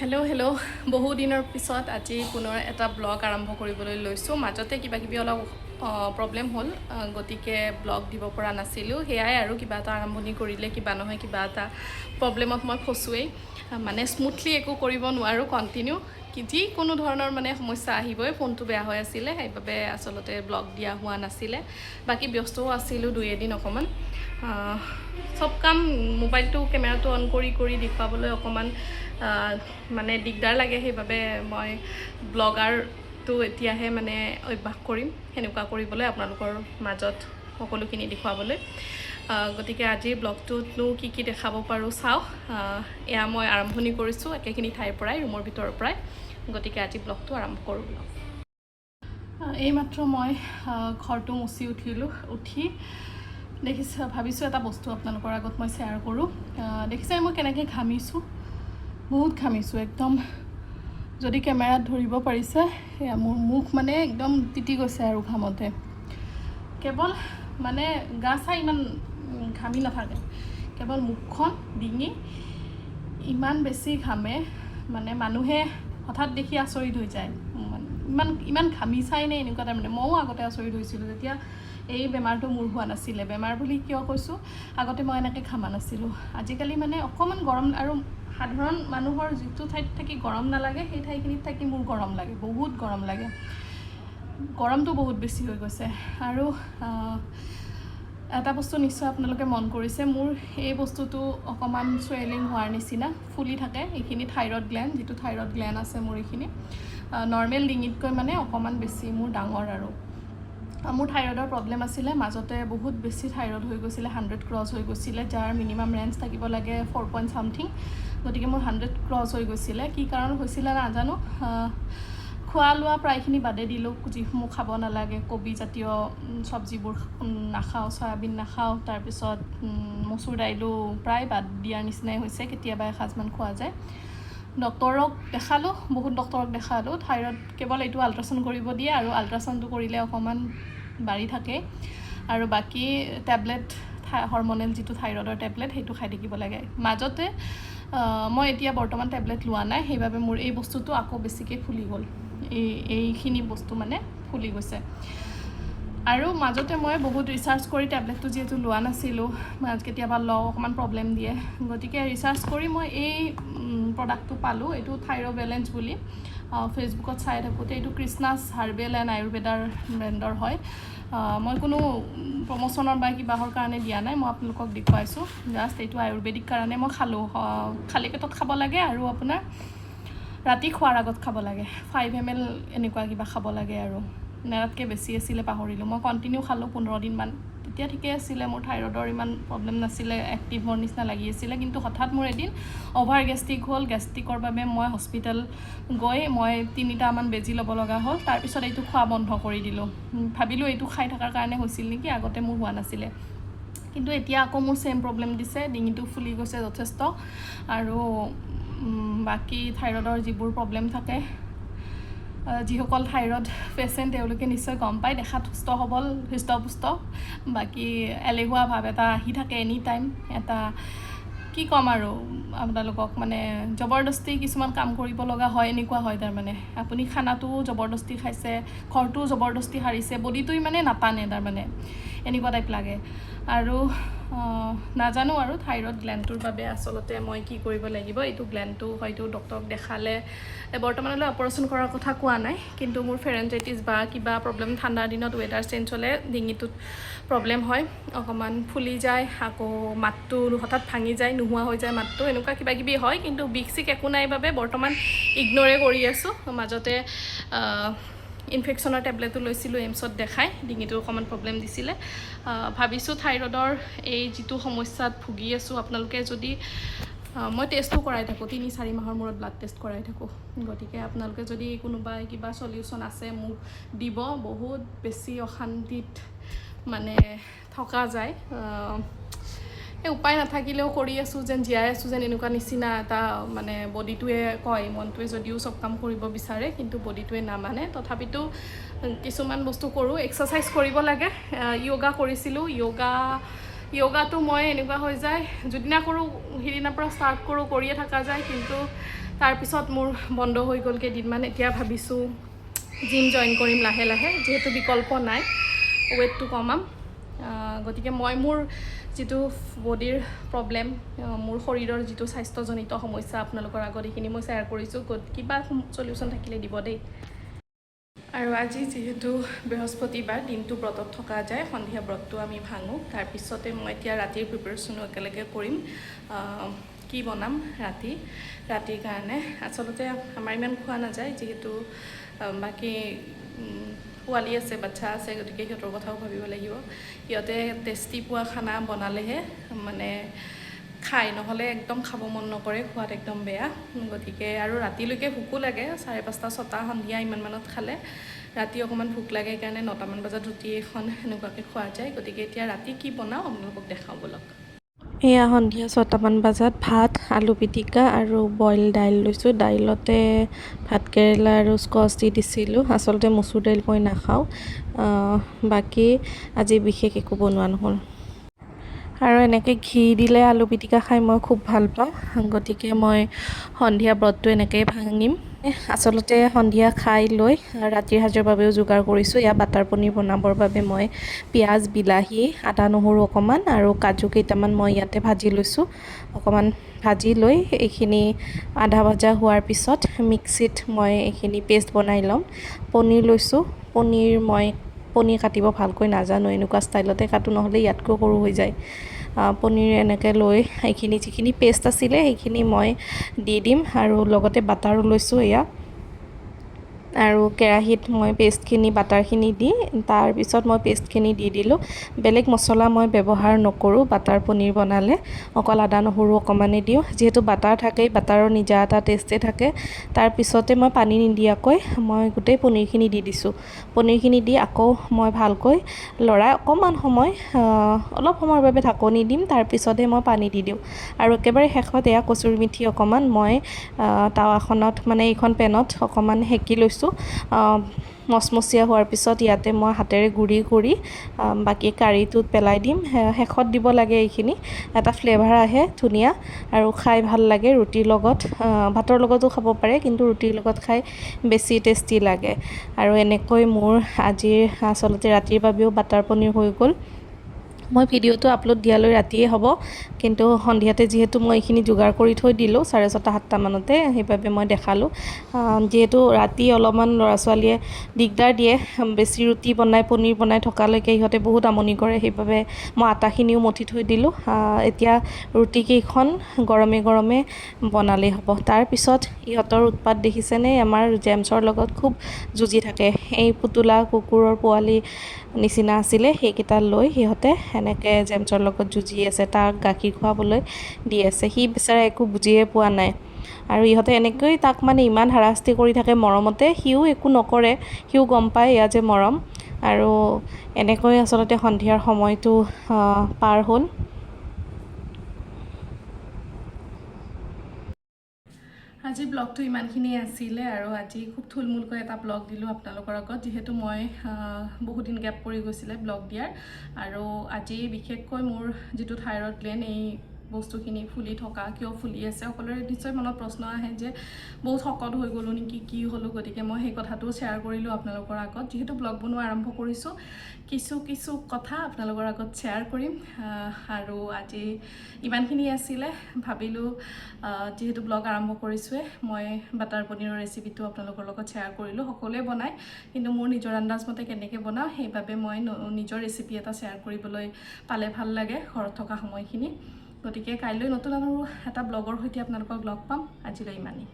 Hello' hello', বহু দিনৰ পিছত আজি পুনৰ এটা ব্লগ আৰম্ভ কৰিবলৈ লৈছোঁ। মাজতে কিবা কিবি অলপ প্ৰব্লেম হ'ল, গতিকে ব্লগ দিব পৰা নাছিলোঁ। সেয়াই আৰু, কিবা এটা আৰম্ভণি কৰিলে কিবা নহয় কিবা এটা প্ৰব্লেমত মই ফচোৱেই। মানে স্মুথলি একো কৰিব নোৱাৰোঁ কণ্টিনিউ, কি যিকোনো ধৰণৰ মানে সমস্যা আহিবই। ফোনটো বেয়া হৈ আছিলে, সেইবাবে আচলতে ব্লগ দিয়া হোৱা নাছিলে। বাকী ব্যস্তও আছিলোঁ দুই এদিন অকণমান। চব কাম মোবাইলটো কেমেৰাটো অন কৰি কৰি দেখুৱাবলৈ অকণমান মানে দিগদাৰ লাগে। সেইবাবে মই ব্লগাৰটো এতিয়াহে মানে অভ্যাস কৰিম সেনেকুৱা কৰিবলৈ, আপোনালোকৰ মাজত সকলোখিনি দেখুৱাবলৈ। গতিকে আজিৰ ব্লগটোতনো কি কি দেখাব পাৰোঁ চাওঁ। এয়া মই আৰম্ভণি কৰিছোঁ একেখিনি ঠাইৰ পৰাই, ৰুমৰ ভিতৰৰ পৰাই। গতিকে আজি ব্লগটো আৰম্ভ কৰোঁ ব্লগ। এইমাত্ৰ মই ঘৰটো মুচি উঠিলোঁ। উঠি দেখিছে, ভাবিছোঁ এটা বস্তু আপোনালোকৰ আগত মই শ্বেয়াৰ কৰোঁ। দেখিছে মই কেনেকৈ ঘামিছোঁ? বহুত ঘামিছোঁ একদম। যদি কেমেৰাত ধৰিব পাৰিছে, সেয়া মোৰ মুখ মানে একদম তিতি গৈছে আৰু ঘামতে। কেৱল মানে গা চা ইমান ঘামি নাথাকে, কেৱল মুখখন, ডিঙি ইমান বেছি ঘামে, মানে মানুহে হঠাৎ দেখি আচৰিত হৈ যায়। মানে ইমান ইমান ঘামি চাই নে এনেকুৱা। তাৰমানে ময়ো আগতে আচৰিত হৈছিলোঁ যেতিয়া এই বেমাৰটো মোৰ হোৱা নাছিলে। বেমাৰ বুলি কিয় কৈছোঁ, আগতে মই এনেকৈ ঘামা নাছিলোঁ। আজিকালি মানে অকণমান গৰম আৰু সাধাৰণ মানুহৰ যিটো ঠাইত থাকি গৰম নালাগে, সেই ঠাইখিনিত থাকি মোৰ গৰম লাগে, বহুত গৰম লাগে। গৰমটো বহুত বেছি হৈ গৈছে। আৰু এটা বস্তু নিশ্চয় আপোনালোকে মন কৰিছে, মোৰ এই বস্তুটো অকণমান চুৱেলিং হোৱাৰ নিচিনা ফুলি থাকে। এইখিনি থাইৰইড গ্লেণ্ড, যিটো থাইৰইড গ্লেণ্ড আছে মোৰ, এইখিনি নৰ্মেল ডিঙিতকৈ মানে অকণমান বেছি মোৰ ডাঙৰ। আৰু মোৰ থাইৰইডৰ প্ৰব্লেম আছিলে মাজতে, বহুত বেছি থাইৰইড হৈ গৈছিলে, 100 ক্ৰছ হৈ গৈছিলে, যাৰ মিনিমাম ৰেঞ্জ থাকিব লাগে 4 পইণ্ট ছামথিং। গতিকে মোৰ 100 ক্ৰছ হৈ গৈছিলে। কি কাৰণ হৈছিলে নাজানো। খোৱা লোৱা প্ৰায়খিনি বাদে দিলোঁ, যিসমূহ খাব নালাগে। কবি জাতীয় চব্জিবোৰ নাখাওঁ, চয়াবিন নাখাওঁ, তাৰপিছত মচুৰ দাইলো প্ৰায় বাদ দিয়াৰ নিচিনাই হৈছে, কেতিয়াবা এসাঁজমান খোৱা যায়। ডক্তৰক দেখালোঁ, বহুত ডক্তৰক দেখালোঁ। থাইৰইড কেৱল এইটো আল্ট্ৰাচাউণ্ড কৰিব দিয়ে আৰু আল্ট্ৰাচাউণ্ডটো কৰিলে অকণমান বাঢ়ি থাকে আৰু বাকী টেবলেট, হৰমনেল যিটো থাইৰইডৰ টেবলেট, সেইটো খাই থাকিব লাগে। মাজতে মই এতিয়া বৰ্তমান টেবলেট লোৱা নাই, সেইবাবে মোৰ এই বস্তুটো আকৌ বেছিকৈ ফুলি গ'ল। এইখিনি বস্তু মানে ফুলি গৈছে। আৰু মাজতে মই বহুত ৰিচাৰ্চ কৰি, টেবলেটটো যিহেতু লোৱা নাছিলোঁ, কেতিয়াবা লওঁ, অকণমান প্ৰব্লেম দিয়ে, গতিকে ৰিচাৰ্চ কৰি মই এই প্ৰডাক্টটো পালোঁ। এইটো থাইৰ বেলেঞ্চ বুলি ফেচবুকত চাই থাকোঁতে। এইটো কৃষ্ণাছ হাৰ্বেল এণ্ড আয়ুৰ্বেদাৰ ব্ৰেণ্ডৰ হয়। মই কোনো প্ৰমোশ্যনৰ বা কিবাহৰ কাৰণে দিয়া নাই, মই আপোনালোকক দেখুৱাইছোঁ জাষ্ট। এইটো আয়ুৰ্বেদিক কাৰণে মই খালোঁ। খালী পেটত খাব লাগে আৰু আপোনাৰ ৰাতি খোৱাৰ আগত খাব লাগে। 5 ml এনেকুৱা কিবা খাব লাগে আৰু তাতকৈ বেছি আছিলে, পাহৰিলোঁ। মই কণ্টিনিউ খালোঁ 15 দিনমান। তেতিয়া ঠিকে আছিলে, মোৰ থাইৰইডৰ ইমান প্ৰব্লেম নাছিলে, এক্টিভৰ নিচিনা লাগি আছিলে। কিন্তু হঠাৎ মোৰ এদিন অভাৰ গেষ্ট্ৰিক হ'ল। গেষ্ট্ৰিকৰ বাবে মই হস্পিটেল গৈ মই তিনিটামান বেজী ল'ব লগা হ'ল। তাৰপিছত এইটো খোৱা বন্ধ কৰি দিলোঁ। ভাবিলোঁ এইটো খাই থকাৰ কাৰণে হৈছিল নেকি, আগতে মোৰ হোৱা নাছিলে। কিন্তু এতিয়া আকৌ মোৰ ছেইম প্ৰব্লেম দিছে, ডিঙিটো ফুলি গৈছে যথেষ্ট। আৰু বাকী থাইৰইডৰ যিবোৰ প্ৰব্লেম থাকে, যিসকল থাইৰইড পেচেণ্ট তেওঁলোকে নিশ্চয় গম পায়। দেখাত সুস্থ সবল, হৃষ্টপুষ্ট, বাকী এলেহুৱা ভাৱ এটা আহি থাকে এনি টাইম। এটা কি ক'ম আৰু আপোনালোকক, মানে জবৰদস্তি কিছুমান কাম কৰিব লগা হয়, এনেকুৱা হয়। তাৰমানে আপুনি খানাটোও জবৰদস্তি খাইছে, ঘৰটোও জবৰদস্তি সাৰিছে, বডিটোৱে মানে নাটানে তাৰমানে, এনেকুৱা টাইপ লাগে। আৰু নাজানো আৰু থাইৰইড গ্লেণ্ডটোৰ বাবে আচলতে মই কি কৰিব লাগিব। এইটো গ্লেণ্ডটো হয়তো ডক্টৰক দেখালে, বৰ্তমানলৈ অপাৰেশ্যন কৰাৰ কথা কোৱা নাই, কিন্তু মোৰ ফেৰেঞ্জাইটিছ বা কিবা প্ৰব্লেম, ঠাণ্ডাৰ দিনত ৱেডাৰ চেঞ্জ হ'লে ডিঙিটোত প্ৰব্লেম হয়, অকণমান ফুলি যায়, আকৌ মাতটো হঠাৎ ভাঙি যায়, নোহোৱা হৈ যায় মাতটো, এনেকুৱা কিবা কিবি হয়। কিন্তু বিষ চিক একো নাই বাবে বৰ্তমান ইগন'ৰে কৰি আছোঁ। মাজতে ইনফেকশ্যনৰ টেবলেটো লৈছিলোঁ এইমছত দেখাই, ডিঙিটো অকণমান প্ৰব্লেম দিছিলে। ভাবিছোঁ থাইৰইডৰ এই যিটো সমস্যাত ভুগি আছোঁ, আপোনালোকে যদি মই টেষ্টো কৰাই থাকোঁ, 3-4 মাহৰ মূৰত ব্লাড টেষ্ট কৰাই থাকোঁ। গতিকে আপোনালোকে যদি কোনোবাই কিবা চলিউশ্যন আছে মোক দিব। বহুত বেছি অশান্তিত মানে থকা যায়। এই উপায় নাথাকিলেও কৰি আছোঁ যেন, জীয়াই আছোঁ যেন, এনেকুৱা নিচিনা এটা মানে বডিটোৱে কয়। মনটোৱে যদিও চব কাম কৰিব বিচাৰে, কিন্তু বডিটোৱে নামানে। তথাপিতো কিছুমান বস্তু কৰোঁ। এক্সাৰচাইজ কৰিব লাগে, য়োগা কৰিছিলোঁ, য়োগা। য়োগাটো মই এনেকুৱা হৈ যায়, যিদিনা কৰোঁ সিদিনাৰ পৰা ষ্টাৰ্ট কৰোঁ, কৰিয়ে থকা যায়, কিন্তু তাৰপিছত মোৰ বন্ধ হৈ গ'ল কেইদিনমান। এতিয়া ভাবিছোঁ জিম জইন কৰিম লাহে লাহে, যিহেতু বিকল্প নাই, ৱেইটটো কমাম। গতিকে মই মোৰ যিটো বডিৰ প্ৰব্লেম, মোৰ শৰীৰৰ যিটো স্বাস্থ্যজনিত সমস্যা, আপোনালোকৰ আগত এইখিনি মই শ্বেয়াৰ কৰিছোঁ। কিবা চলিউশ্যন থাকিলে দিব দেই। আৰু আজি যিহেতু বৃহস্পতিবাৰ, দিনটো ব্ৰতত থকা যায়, সন্ধিয়া ব্ৰতটো আমি ভাঙোঁ। তাৰপিছতে মই এতিয়া ৰাতিৰ প্ৰিপেৰেশ্যনো একেলগে কৰিম, কি বনাম ৰাতিৰ কাৰণে। আচলতে আমাৰ ইমান খোৱা নাযায়, যিহেতু বাকী পোৱালি আছে, বাচ্ছা আছে, গতিকে সিহঁতৰ কথাও ভাবিব লাগিব। সিহঁতে টেষ্টি পোৱা খানা বনালেহে মানে খায়, নহ'লে একদম খাব মন নকৰে, খোৱাত একদম বেয়া। গতিকে আৰু ৰাতিলৈকে ভোকো লাগে, 5:30, 6টা সন্ধিয়া ইমান মানত খালে ৰাতি অকণমান ভোক লাগে, সেইকাৰণে 9টামান বজাত ৰুটি এখন সেনেকুৱাকৈ খোৱা যায়। গতিকে এতিয়া ৰাতি কি বনাওঁ আপোনালোকক দেখাওঁ ব'লক। এয়া সন্ধিয়া 6টামান বজাত ভাত, আলু পিটিকা আৰু বইল দাইল লৈছোঁ। দাইলতে ভাতকেৰেলা আৰু স্কচ দি দিছিলোঁ। আচলতে মচুৰ দাইল মই নাখাওঁ। বাকী আজি বিশেষ একো বনোৱা নহ'ল। আৰু এনেকৈ ঘি দিলে আলু পিটিকা খাই মই খুব ভাল পাওঁ, গতিকে মই সন্ধিয়া ব্ৰতটো এনেকৈয়ে ভাঙিম। আচলতে সন্ধিয়া খাই লৈ ৰাতিৰ সাজৰ বাবেও যোগাৰ কৰিছোঁ। এয়া বাটাৰ পনীৰ বনাবৰ বাবে মই পিঁয়াজ, বিলাহী, আদা, নহৰু অকণমান আৰু কাজু কেইটামান মই ইয়াতে ভাজি লৈছোঁ। অকণমান ভাজি লৈ এইখিনি আধা ভজা হোৱাৰ পিছত মিক্সিত মই এইখিনি পেষ্ট বনাই ল'ম। পনীৰ লৈছোঁ। মই পনীৰ কাটিব ভালকৈ নাজানো, এনেকুৱা ষ্টাইলতে কাটোঁ, নহ'লে ইয়াতকৈ সৰু হৈ যায়। পনীৰ এনেকৈ লৈ এইখিনি যিখিনি পেষ্ট আছিলে সেইখিনি মই দি দিম আৰু লগতে বাটাৰো লৈছোঁ এয়া। আৰু কেৰাহীত মই পেষ্টখিনি, বাটাৰখিনি দি তাৰপিছত মই পেষ্টখিনি দি দিলোঁ। বেলেগ মছলা মই ব্যৱহাৰ নকৰোঁ বাটাৰ পনীৰ বনালে, অকল আদা নহৰু অকণমানেই দিওঁ, যিহেতু বাটাৰ থাকেই, বাটাৰৰ নিজা এটা টেষ্টেই থাকে। তাৰপিছতে মই পানী নিদিয়াকৈ মই গোটেই পনীৰখিনি দি দিছোঁ। পনীৰখিনি দি আকৌ মই ভালকৈ লৰাই অকণমান সময়, অলপ সময়ৰ বাবে ঢাকনি দিম, তাৰপিছতহে মই পানী দি দিওঁ। আৰু একেবাৰে শেষত এয়া কচুৰি মেথি অকণমান মই টাৱাখনত, মানে এইখন পেনত অকণমান সেকি লৈছোঁ। মচমচীয়া হোৱাৰ পিছত ইয়াতে মই হাতেৰে গুড়ি কৰি বাকী কাৰীটোত পেলাই দিম। শেষত দিব লাগে এইখিনি, এটা ফ্লেভাৰ আহে ধুনীয়া আৰু খাই ভাল লাগে ৰুটিৰ লগত, ভাতৰ লগতো খাব পাৰে, কিন্তু ৰুটিৰ লগত খাই বেছি টেষ্টি লাগে। আৰু এনেকৈ মোৰ আজিৰ আচলতে ৰাতিৰ বাবেও বাটাৰ পনীৰ হৈ গ'ল। মই ভিডিঅ'টো আপলোড দিয়ালৈ ৰাতিয়ে হ'ব, কিন্তু সন্ধিয়াতে যিহেতু মই এইখিনি যোগাৰ কৰি থৈ দিলোঁ 6:30, 7টামানতে, সেইবাবে মই দেখালোঁ। যিহেতু ৰাতি অলপমান ল'ৰা ছোৱালীয়ে দিগদাৰ দিয়ে, বেছি ৰুটি বনাই পনীৰ বনাই থকালৈকে সিহঁতে বহুত আমনি কৰে, সেইবাবে মই আটাখিনিও মঠি থৈ দিলোঁ। এতিয়া ৰুটিকেইখন গৰমে গৰমে বনালেই হ'ব। তাৰপিছত ইহঁতৰ উৎপাত দেখিছেনে, আমাৰ জেমছৰ লগত খুব যুঁজি থাকে। এই পুতলা কুকুৰৰ পোৱালি নিচিনা আছিলে, সেইকেইটা লৈ সিহঁতে এনেকৈ জেমছৰ লগত যুঁজি আছে, তাক গাখীৰ খুৱাবলৈ দি আছে, সি বেচেৰা একো বুজিয়ে পোৱা নাই। আৰু ইহঁতে এনেকৈ তাক মানে ইমান হাৰাশাস্তি কৰি থাকে মৰমতে, সিও একো নকৰে, সিও গম পায় এয়া যে মৰম। আৰু এনেকৈ আচলতে সন্ধিয়াৰ সময়টো পাৰ হ'ল। আজি ব্লগটো ইমানখিনিয়ে আছিলে আৰু আজি খুব থুলমূলকৈ এটা ব্লগ দিলোঁ আপোনালোকৰ আগত, যিহেতু মই বহুদিন গেপ পৰি গৈছিলে ব্লগ দিয়াৰ। আৰু আজি বিশেষকৈ মোৰ যিটো থাইৰইড গ্লেণ্ড, এই বস্তুখিনি ফুলি থকা, কিয় ফুলি আছে, সকলোৰে নিশ্চয় মনত প্ৰশ্ন আহে যে বহুত শকত হৈ গ'লোঁ নেকি, কি হ'লোঁ, গতিকে মই সেই কথাটোও শ্বেয়াৰ কৰিলোঁ আপোনালোকৰ আগত। যিহেতু ব্লগ বনোৱা আৰম্ভ কৰিছোঁ, কিছু কিছু কথা আপোনালোকৰ আগত শ্বেয়াৰ কৰিম। আৰু আজি ইমানখিনি আছিলে, ভাবিলোঁ, যিহেতু ব্লগ আৰম্ভ কৰিছোঁৱে, মই বাটাৰ পনীৰৰ ৰেচিপিটো আপোনালোকৰ লগত শ্বেয়াৰ কৰিলোঁ। সকলোৱে বনায়, কিন্তু মোৰ নিজৰ আন্দাজমতে কেনেকৈ বনাওঁ, সেইবাবে মই নিজৰ ৰেচিপি এটা শ্বেয়াৰ কৰিবলৈ পালে ভাল লাগে ঘৰত থকা সময়খিনি। গতিকে কাইলৈ নতুন আৰু এটা ব্লগৰ সৈতে আপোনালোকক লগ পাম। আজিলৈ ইমানেই।